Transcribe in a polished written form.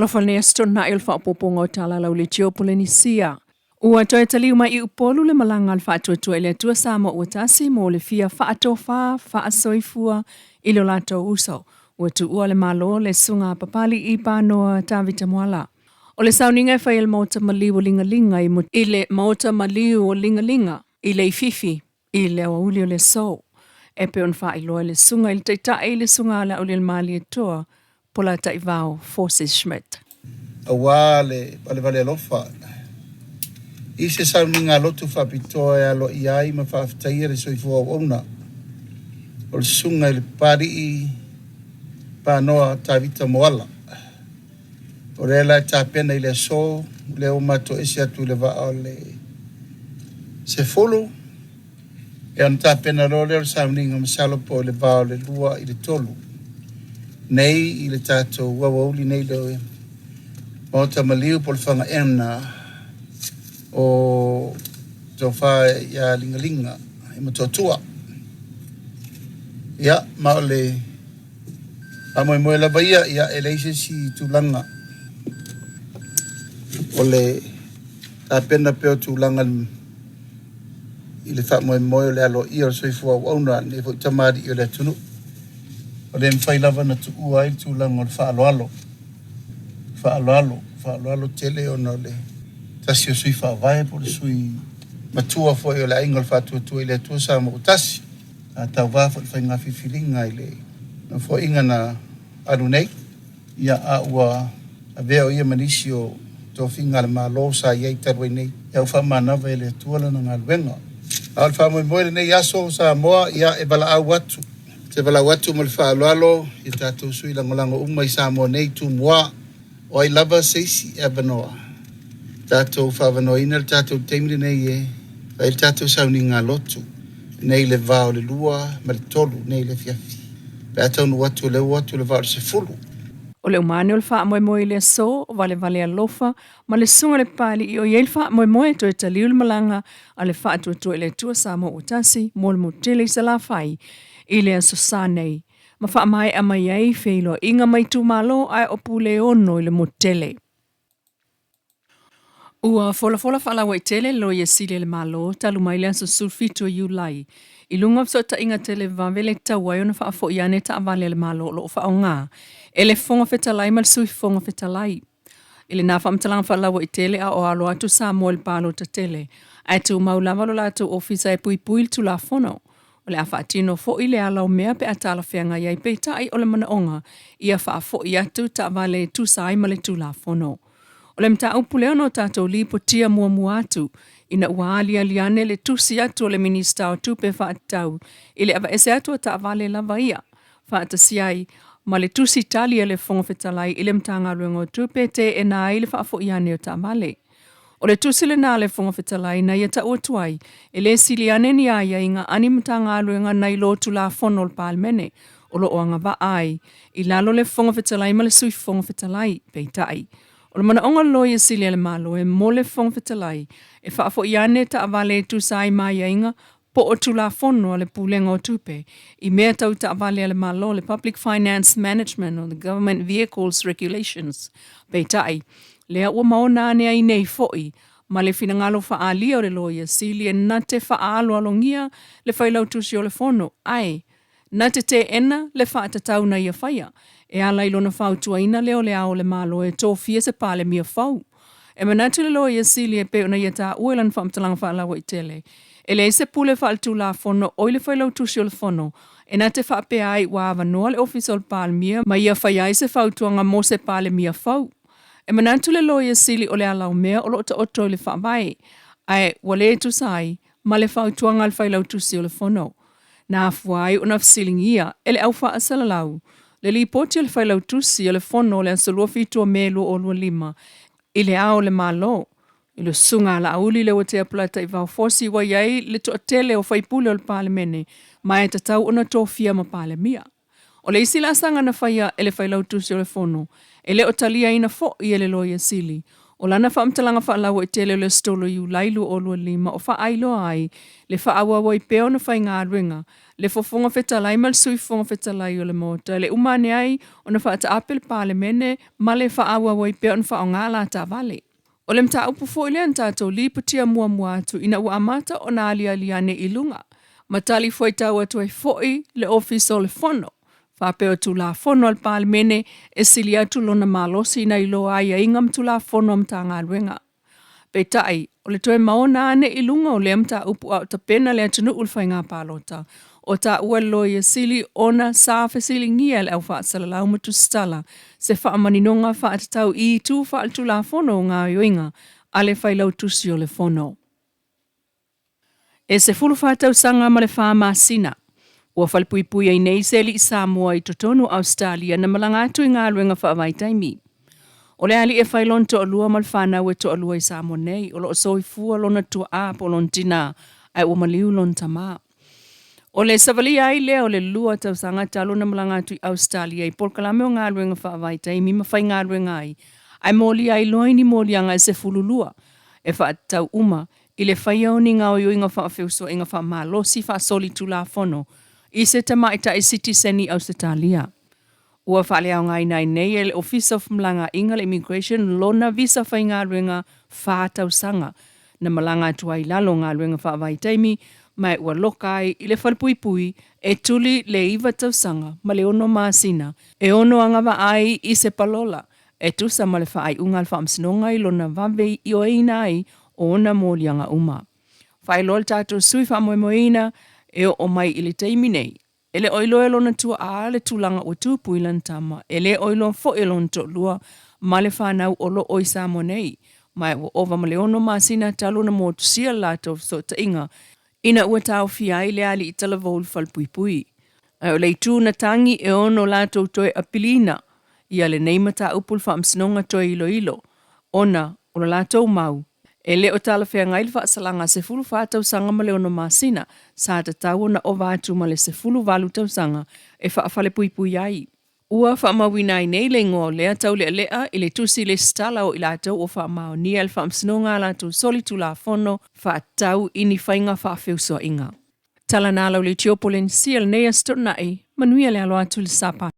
Talofa lenei aso Toonai o le faaopoopoga o Tala Lauleitio Polenisia. Ua toe taliu mai i Upolu le malaga a le Faatuatua i le Atua Samoa ua tasi mo le fia faatofa faasoifua i lo latou uso. Ua tuua le Malo le Susuga a Papali'i Panoa Tavita Moala. O le sauniga e fai e le Maota Maliu o Ligalinga i i le Maota Maliu o Ligalinga i Leififi i le aoauli o le aso. E pei ona faailoa e le Susuga i le Taitai le Susuga a Laaulialemalietoa Polataivao Fosi Schmidt. Aua le valevale alofa i se sauniga lotu faapitoa e aloaia ai ma faafetaia le soifua auauna o le Susuga i le Papali'i Panoa Tavita Moala. O lea la e tapena i le aso, lea ua matou ese atu i le vaa o le 10, e ona tapena loa lea o le sauniga masalo po o le va o le 2 i le 3 nei i le tatou aoauli nei le Maota Maliu po o le Fagaena o Tofa ia Ligalinga i Motootua. Ia, ma o le faamoemoe lava ia, ia e leai se isi tulaga o le tapena pea o tulaga i le faamoemoe o le aloaia o le soifua auauna a lenei foi tamalii o le atunuu. O le mafai lava ona tuua ai le tulaga o le faaaloalo, faaaloalo, faaaloalo tele ona o le tasi o sui faavae po o le sui matua foi o le aiga o le Faatuatua i le Atua Samoa ua tasi. A tauva foi i le faiga filifiliga i le nofoaiga na alu nei, ia a ua avea o ia ma nisi o tofiga a le Malo sa i ai talu ai nei, ia ua faamanava e le Atua lana galuega. A o le faamoemoe lenei aso Samoa, ia e valaau atu, te valaau atu ma le faaaloalo i tatou sui lagolago uma i Samoa nei, Tumua, o ai lava se isi e avanoa, tatou faavanoaina le tatou taimi lenei e fai le tatou sauniga lotu nei le va o le 2 ma le 3 nei le afiafi. Pe a taunuu atu o lea ua atu le va o le 10. O le uma ane o le faamoemoe i le aso, o valevale alofa ma le susuga i le Papali'i o i ai le faamoemoe e toe taliu le malaga a le Faatuatua i le Atua Samoa ua tasi mo le motu tele i Salafai i le Aso Sa nei ma faamaea mai ai feiloaiga ma itumalo ae o Puleono i le motu tele. Ua folafola faalauaitele le Loia Sili a le Malo talu mai le aso 17 o Iulai i luga o fesootaiga televave le tatau ai ona faafoi ane taavale a le Malo o lo o faaaoga e le Fofoga Fetalai ma le Sui Fofoga Fetalai. I lena faamatalaga faalauaitele a o alo atu Samoa i le palota tele, ae tumau lava lo latou ofisa e puipui le Tulafono. O le a faatino foi le ala o mea pe a talafeagai ai peitai o le manaoga ia faafoi atu taavale e tusa ai ma le Tulafono. O le mataupu lea ona o tatou lipotia muamua atu ina ua aliali ane le tusi atu o le Minisita o Tupe faatatau i le aveese atu o taavale lava ia faatasi ai ma le tusi tali a le Fofoga Fetalai i le Matagaluega o Tupe e teena ai le faafoi ane o taavale. O le tusi lena a le Fofoga Fetalai na ia tau atu ai, e le sili ane ni aiaiga a ni Matagaluega nai lo Tulafono o le Palemene o lo o agavaa ai i lalo le Fofoga Fetalai ma le Sui Fofoga Fetalai. Peitai, o le manaoga o le Loia Sili a le Malo e mo le Fofoga Fetalai e faafoi ane taavale e tusa ai ma aiaiga po o Tulafono a le Pulega o Tupe i mea tau taavale a le Malo, le Public Finance Management or the Government Vehicles Regulations. Peitai, lea ua maona ane ai nei foi ma le finagalo faaalia o le Loia Sili e na te faaaloalogia le Failautusi o le Fono, ae na te teena le faatatau na ia faia e ala i lona fautuaina lea o Le Ao o le Malo e tofia se Palemia fou. E manatu le Loia Sili e pei ona ia taua i lana faamatalaga faalauaitele, e leai se pule faaletulafono oi le Failautusi o le Fono e na te faapea ai ua avanoa le Ofisa o le Palemia ma ia faia ai se fautuaga mo se Palemia fou. E manatu le Loia Sili o le ala o mea o lo o taoto i le Faavae, ae ua le tusa ai ma le fautuaga a le Failautusi o le Fono. Na afua ai ona fesiligia e le au faasalalau le lipoti a le Failautusi o le Fono o le aso 27 o Me 2025 i Le Ao o le Malo, i le Susuga a Laauli Leuatea Polataivao Fosi ua i ai le toatele o faipule o le Palemene ma e tatau ona tofia ma Palemia. O le isi laasaga na faia e le Failautusi o le Fono, e le o taliaina foi e le Loia Sili, O lana faamatalaga faalauaitele o le aso 3 o Iulai 2025 o faaailoa ai le faaauau ai pea ona faigaluega le Fofoga Fetalai ma le Sui Fofoga Fetalai o le Maota e le uma ane ai ona faataape le Palemene ma le faaauau ai pea ona faaaoga la taavale. O le mataupu foi lea na tatou lipotia muamua atu ina ua amata ona aliali ane i luga ma talifuaitau atu ai foi le Ofisa o le Fono faapea o Tulafono a le Palemene e sili atu lona malosi nai lo aiaiga ma Tulafono a Matagaluega. Peitai, o le toe maona ane i luga o lea mataupu a o tapena le atunuu i le faiga palota, o taua e le Loia Sili ona sa fesiligia e le au faasalalau ma tusitala se faamaninoga faatatau i itu faaletulafono o gaoioiga a le Failautusi o le Fono. E 14 tausaga ma le 4 masina ua falepuipui ai nei se alii Samoa i totonu o Ausetalia na malaga atu i galuega faavaitaimi. O le alii e fai lona toalua ma le fanau e toalua i Samoa nei, o lo o soifua lona tuaa po o lona tinā ae ua maliu lona tamā. O le savalia ai lea o le 2 tausaga talu ona malaga atu i Ausetalia i polokalame o galuega faavaitaimi ma faigaluega ai, ae molia ai loa i ni moliaga e 12 e faatatau uma i le faia o ni gaoioiga faafeusuaiga faamalosi faasolitulafono i se tamaitai sitiseni Ausetalia. Ua faaleaogaina ai nei e le Ofisa o Femalagaaiga le Immigration lona visa faigaluega fa tausaga na malaga atu ai i lalo o galuega faavaitaimi ma ua loka ai i le falepuipui e tuli le 9 tausaga ma le 6 masina e ono agavaa ai i se palola e tusa ma le faaiuga a le Faamasinoga i lona vave ioeina ai o ona moliaga uma. Faailoa le tatou sui faamoemoeina e oo mai i le taimi nei, e le o iloa e lona tuaa le tulaga ua tupu i lana tama, e le o iloa foi e lona toalua ma le fanau o lo o i Samoa nei, ma ua ova ma le 6 masina talu ona motusia le latou fesootaiga ina ua taofia ai le alii talavou i le falepuipui. Ae o le itu na tagi e ono latou toe apiliina ia lenei mataupu i le Faamasinoga toe iloilo, ona o le latou mau, e le o talafeagai le faasalaga 14 tausaga ma le 6 masina, sa tatau ona ova atu ma le 18 tausaga e faafalepuipui ai. Ua faamauina ai nei le igoa o lea taulealea i le tusi lesitala o i latou ua faamaonia e le Faamasinoga a latou solitulafono faatatau i ni faiga faafeusuaiga. Tala na lau leitio Polenisia lenei Aso Toonai, manuia le alo atu i le Sapati.